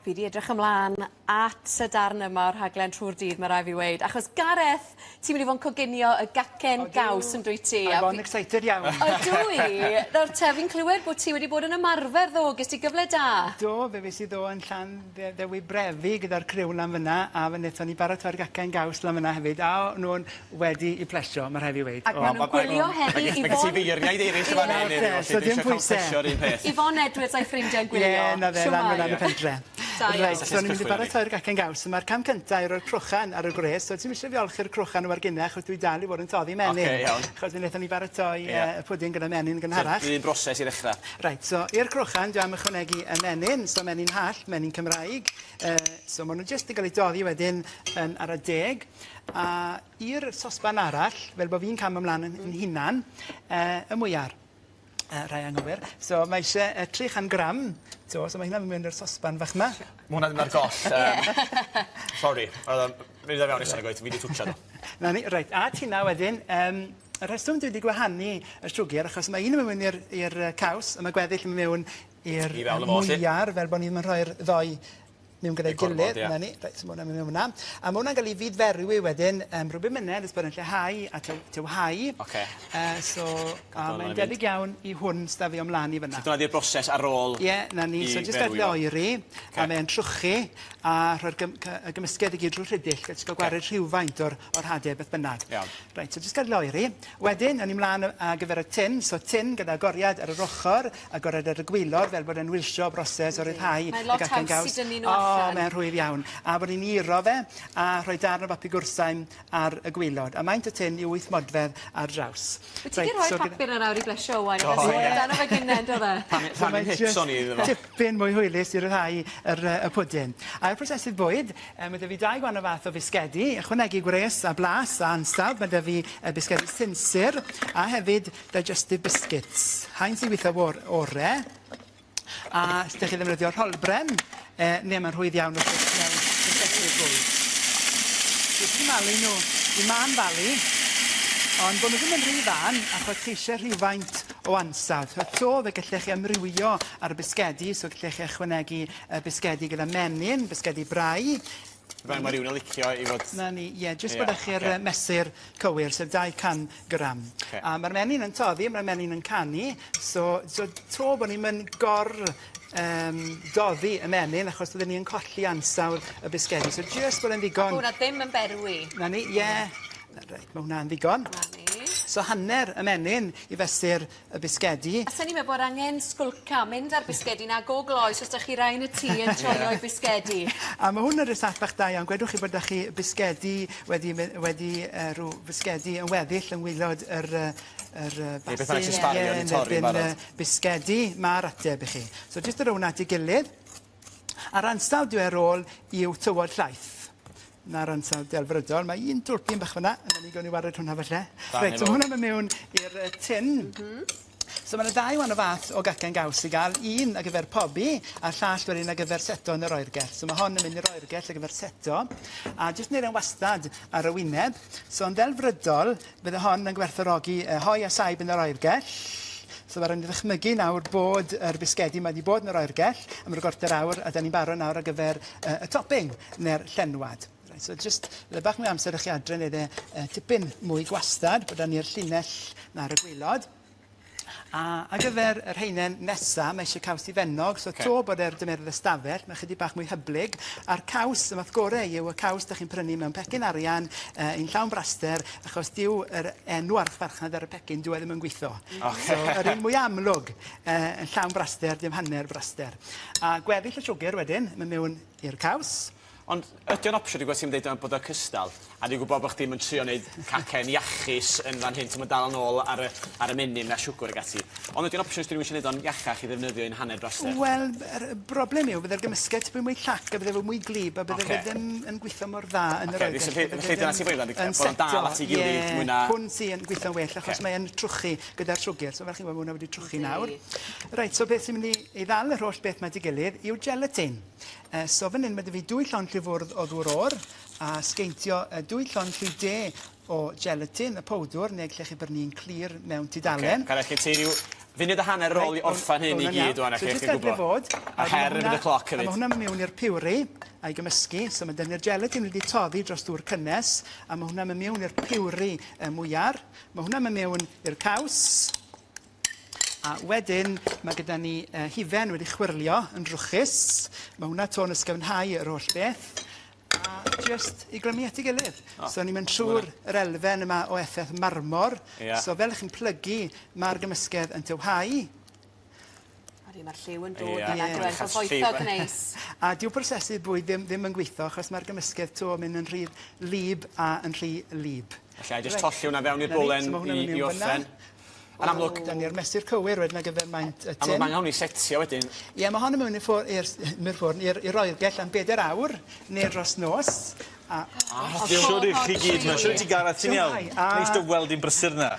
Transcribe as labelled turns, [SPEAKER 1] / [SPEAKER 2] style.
[SPEAKER 1] Fi 'di edrych ymlan at y darn yma o'r rhaglen trw'r dydd ma' rai' fi weud achos Gareth ti'n mynd i fo' yn coginio y gacen gaws yndwyt ti?
[SPEAKER 2] A fi... excited iawn.
[SPEAKER 1] Ydw i! Nawr te fi'n clywed bo' ti wedi bod yn ymarfer ddo, ges ti gyfle da?
[SPEAKER 2] Do, fe fues i ddo yn Llan dde- Ddewi Brefi gyda'r criw lan fyn 'na a fe nethon ni baratoi'r gacen gaws lan fyn 'na hefyd a o'n nw'n wedi 'u plesio ma' rhai' fi weud.
[SPEAKER 1] Ac ma' nw'n gwylio heddi Yvonne...
[SPEAKER 3] Ma' gen ti feirniaid eryll yn fan 'yn heddiw felly dwi isio ca'l plesio'r un peth.
[SPEAKER 1] Yvonne Edwards a'i ffrindiau'n gwylio.
[SPEAKER 2] Ie 'na fe lan yn y pentre.
[SPEAKER 1] Da iawn.
[SPEAKER 2] Reit so ni'n mynd i baratoi'r gacen gaws a ma'r cam cynta yw roi'r crochan ar y gwres so ti'm isie fi olchi'r crochan war gynne achos dwi dal i fod yn toddi menyn.
[SPEAKER 3] Oce iawn.
[SPEAKER 2] Achos mi nethon ni baratoi yy y pwdin gyda menyn gynharach.
[SPEAKER 3] So un broses i ddechra.
[SPEAKER 2] Reit so i'r crochan dwi am ychwanegu y menyn so menyn hallt menyn Cymraeg yy so ma' nw jyst yn ga'l eu doddi wedyn yn ara deg. A i'r sosban arall, fel bod fi'n cam ymlaen yn yn hunan, yy y mwyar. Yy rhai anghywir. So mae isie yy 300 gram, t'o' so ma' hynna'n mynd mewn i'r sosban fach 'ma.
[SPEAKER 3] Ma' hwnna ddim ar goll yym sori o'dd o'n mynd i fewn nesa fi 'di twtsiad o.
[SPEAKER 2] 'Na ni reit a tina wedyn yym y rheswm dwi 'di gwahanu y siwgr achos ma' un yn myn' mewn i'r i'r yy caws a ma' gweddill yn myn' mewn i'r
[SPEAKER 3] I fewn â fo 'lly.
[SPEAKER 2] mwyar fel bo' ni ddim yn rhoi'r ddou mewn gyda'i gilydd.
[SPEAKER 3] Ie.
[SPEAKER 2] 'Na ni. Reit so ma' wnna'n myn' mewn fyn 'na. A ma' wnna'n ga'l 'i fudferwi wedyn yym rhyw bum muned nes bod e'n lleihau a tew- tewhau.
[SPEAKER 3] Oce.
[SPEAKER 2] Yy so a mae'n debyg iawn i hwn s'da fi o mlan i fyn 'na.
[SPEAKER 3] So dyna 'di'r broses ar ôl...
[SPEAKER 2] Ie 'na ni. So jyst gadel e oeri.
[SPEAKER 3] Oce.
[SPEAKER 2] A mae e'n trwchu a rhoi'r gym- cy- y gymysgedd i gyd drw rhidill jyst ga'l gwared rhywfaint o'r o'r hade beth bynnag.
[SPEAKER 3] Iawn.
[SPEAKER 2] Reit so jyst gadel e oeri. Wedyn awn ni mlan yy ar gyfer y tin so tin gyda agoriad ar yr ochor agoriad ar y gwilod fel bod e'n wilsio broses o ryddhau
[SPEAKER 1] Mae'n lot
[SPEAKER 2] y gacen
[SPEAKER 1] haws i
[SPEAKER 2] gaws.
[SPEAKER 1] dynnu nhw allan.
[SPEAKER 2] O mae'n rhwydd iawn. A bod ni'n iro fe a rhoi darn o bapur gwrthsaim ar y gwilod. A maint y tin yw 8 modfedd ar draws.
[SPEAKER 1] Wyt ti 'di rhoi'r papur 'na nawr i blesio Owain?
[SPEAKER 3] Do ie.
[SPEAKER 1] Amdano fe gynne on'd do fe?
[SPEAKER 3] Rhannu rhannu hips o'n i iddo fo.
[SPEAKER 2] Tipyn mwy hwylus i ryddhau yr yy y pwdin. A'r prosesydd bwyd Yy ma' 'da fi dau gwahanol fath o fisgedi, ychwanegu gwres a blas a ansawdd. Ma' 'da fi yy bisgedi sinsir a hefyd digestive biscuits. Hain sy'n gwitho for ore. A os 'dych chi ddefnyddio rholbren yy ne' ma'n rhwydd iawn wrth gwrs mewn prosesydd bwyd. Dwi 'di malu n'w i mân falu ond bo' n'w ddim yn rhy fân achos chi isie rhywfaint o ansawdd. So 'to fe gellech chi amrywio ar y bisgedi so gellech chi ychwanegu Y bisgedi gyda menyn, bisgedi brau.
[SPEAKER 3] Faint ma' rywun yn licio i fod...
[SPEAKER 2] 'Na ni, ie, jyst bod 'da chi'r yy mesur cywir, sef 200 gram.
[SPEAKER 3] Oce.
[SPEAKER 2] A ma'r menyn yn toddi, ma'r menyn yn canu, so so to bo' ni'm yn gor yym doddi y menyn achos bydden ni yn colli ansawdd y bisgedi. So jyst bod e'n ddigon...
[SPEAKER 1] Bo' wnna ddim yn berwi.
[SPEAKER 2] 'Na ni, ie. Reit, ma' hwnna'n ddigon.
[SPEAKER 1] 'Na ni.
[SPEAKER 2] So hanner y menyn i fesur y bisgedi.
[SPEAKER 1] A sen i'n meddwl bod angen sgwlca, mynd â'r bisgedi 'na go gloes os 'dach chi rai yn y tŷ yn joio eu bisgedi.
[SPEAKER 2] A ma' hwn yn rysáit bach da iawn. Gwedwch chi bod 'dach chi bisgedi wedi my- wedi yy rw fisgedi yn weddill yng ngwaelod yr yy yr yy
[SPEAKER 3] Neu beth bynnag sy sbario 'di torri'n barod.
[SPEAKER 2] Ie bisgedi, ma'r ateb i chi. So jyst y rown at 'i gilydd. A'r ansawdd dwi ar ôl yw tywod llaeth. 'Na'r ansawdd delfrydol. Mae un dwlpyn bach fyna, a 'na ni gawn ni wared hwnna falle. Reit, so ma' hwnna'n myn' mewn i'r yy tin.
[SPEAKER 1] M-hm.
[SPEAKER 2] So ma' 'na ddau wahanol fath o gacen gaws i ga'l, un ar gyfer pobi a'r llall wedyn ar gyfer seto yn yr oergell. So ma' hon yn mynd i'r oergell ar gyfer seto a jyst neud e'n wastad ar y wyneb. So yn ddelfrydol bydde hon yn gwerthfawrogi yy hoe a saib yn yr oergell. So ma' raid ni ddychmygu nawr bod yr bisgedi 'ma 'di bod yn yr oergell am ryw gwarter awr a 'dan ni'n barod nawr ar gyfer yy y topping ne'r llenwad. Reit so jyst bydde bach mwy o amser i chi adre neud e yy tipyn mwy gwastad bod 'dan ni'r llinell 'na ar y gwilod. A ar gyfer yr haenen nesa mae isie caws difennog so 'to bod e ar dymeredd y stafell ma' chydig bach mwy hyblyg a'r caws y math gore yw y caws 'dach chi'n prynu mewn pecyn arian yy un llawn braster achos dyw yr enw archfarchnad ar y pecyn dyw e ddim yn gwitho.
[SPEAKER 3] Oce.
[SPEAKER 2] So yr un mwya amlwg yy yn llawn braster dim hanner braster. A gweddill y siwgr wedyn myn' miwn i'r caws.
[SPEAKER 3] Ond ydi o'n opsiwn dwi'n gweld ti'n deud bod o cystal, a dwi'n gwybod bo' chdi'm yn trio neud cacen iachus yn fan hyn ti'm yn dal yn ôl ar y ar y menyn a siwgr ag ati. Ond ydi o'n opsiwn os 'di rywun isio neud o'n iachach i ddefnyddio un hanner braster?
[SPEAKER 2] Wel yr y broblem yw bydde'r gymysgedd tipyn mwy llac a bydde fe mwy gwlyb a bydde fe ddim yn gwitho mor dda yn yr oergell.
[SPEAKER 3] Oce felly dyna ti bod o'n dal at ei gilydd mwy na...
[SPEAKER 2] Hwn sy yn gwitho'n well achos mae e'n trwchu gyda'r siwgr. So fel chi'n gweld ma' wnna wedi trwchu nawr. Reit so beth sy'n mynd i i ddal yr holl beth 'ma at 'i gilydd yw gelatin. Yy so fan 'yn ma' 'da fi dwy llond llwy fwrdd o ddŵr o'r a sgeintio yy dwy llond llwy de o gelatin, y powdwr, neu gallech chi brynu un clir mewn tudalen.
[SPEAKER 3] Oce, Gareth, gen ti ryw Funud a hanner ar ôl i orffan hyn i gyd ŵan,
[SPEAKER 2] So
[SPEAKER 3] allai
[SPEAKER 2] jyst
[SPEAKER 3] chi'n
[SPEAKER 2] edrych
[SPEAKER 3] gwybod.
[SPEAKER 2] fod.
[SPEAKER 3] A her yn y cloc
[SPEAKER 2] A
[SPEAKER 3] hefyd.
[SPEAKER 2] ma' hwnna'n mynd mewn i'r puree a'i gymysgu. So ma' 'da ni'r gelatin wedi toddi dros dŵr cynnes a ma' hwnna'n mynd mewn i'r puree y mwyar. Ma' hwnna'n mynd mewn i'r caws. A wedyn ma' gyda ni hufen wedi chwyrlio yn drwchus. Ma' hwnna 'to'n ysgafnhau yr holl beth. A jyst i glymu at ei gilydd.
[SPEAKER 3] O.
[SPEAKER 2] So ni'n mynd trwy'r yr elfen yma o effaith marmor.
[SPEAKER 3] Ia.
[SPEAKER 2] So fel 'ych chi'n plygu ma'r gymysgedd yn tywhau.
[SPEAKER 1] Odi ma'r lliw yn dod
[SPEAKER 3] Ia.
[SPEAKER 1] yn
[SPEAKER 2] Ie.
[SPEAKER 1] adwedd gyfoethog neis.
[SPEAKER 2] A dyw prosesu bwyd ddim ddim yn gweitho achos ma'r gymysgedd 'to yn mynd yn rhy lib a yn rhy lib.
[SPEAKER 3] Alla i jyst
[SPEAKER 2] Reit.
[SPEAKER 3] tolli hwnna fewn i'r
[SPEAKER 2] 'Na ni,
[SPEAKER 3] bowlen
[SPEAKER 2] so ma' hwnna'n
[SPEAKER 3] i,
[SPEAKER 2] mynd
[SPEAKER 3] i
[SPEAKER 2] mewn fynna.
[SPEAKER 3] orffen. Yn amlwg,
[SPEAKER 2] 'Dan ni'r mesur cywir wedyn ar gyfer maint y
[SPEAKER 3] amlwg
[SPEAKER 2] tin.
[SPEAKER 3] ma' angen hwn i setio wedyn.
[SPEAKER 2] Ie, ma' hon yn mewn i'r ffwr- i'r s- i'r ffwrn i'r i'r oergell am beder awr neu dros nos. A
[SPEAKER 1] Oh,
[SPEAKER 4] Siwr i chi gyd 'ma. Siwr i ti Gareth, ti'n iawn?
[SPEAKER 2] Shwmae? A-
[SPEAKER 4] Neis dy weld di'n brysur 'na.